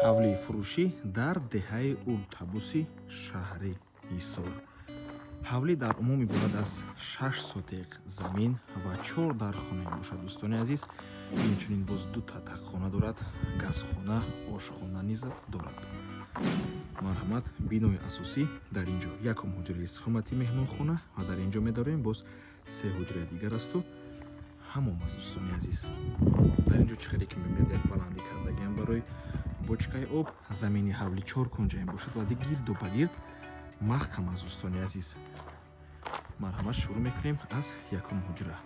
Ҳавлии фурӯшӣ дар деҳаи Уртабуси шаҳри Ҳисор. Ҳавлӣ дар умум иборат аз 6 сотиқ замин ва чор дархона мебошад, дӯстони азиз. Инчунин боз дута тахтхона дорад, газхона, ошхона низ дорад. Марҳамат, бинои асосӣ дар ин ҷо якум ҳуҷраи истиқоматӣ, меҳмонхона ва дар ин ҷо медорем боз се ҳуҷраи дигар асту ҳамом аст, дӯстони азиз. Дар ин ҷо чӣ хеле ки мебинед, як баландӣ кардагиам барои бочкаи об. Замини ҳавлӣ чор кунҷа мебошад ва гирду ба гирд маҳкам аст, дӯстони азиз. Марҳамат, шурӯъ мекунем аз якум ҳуҷра.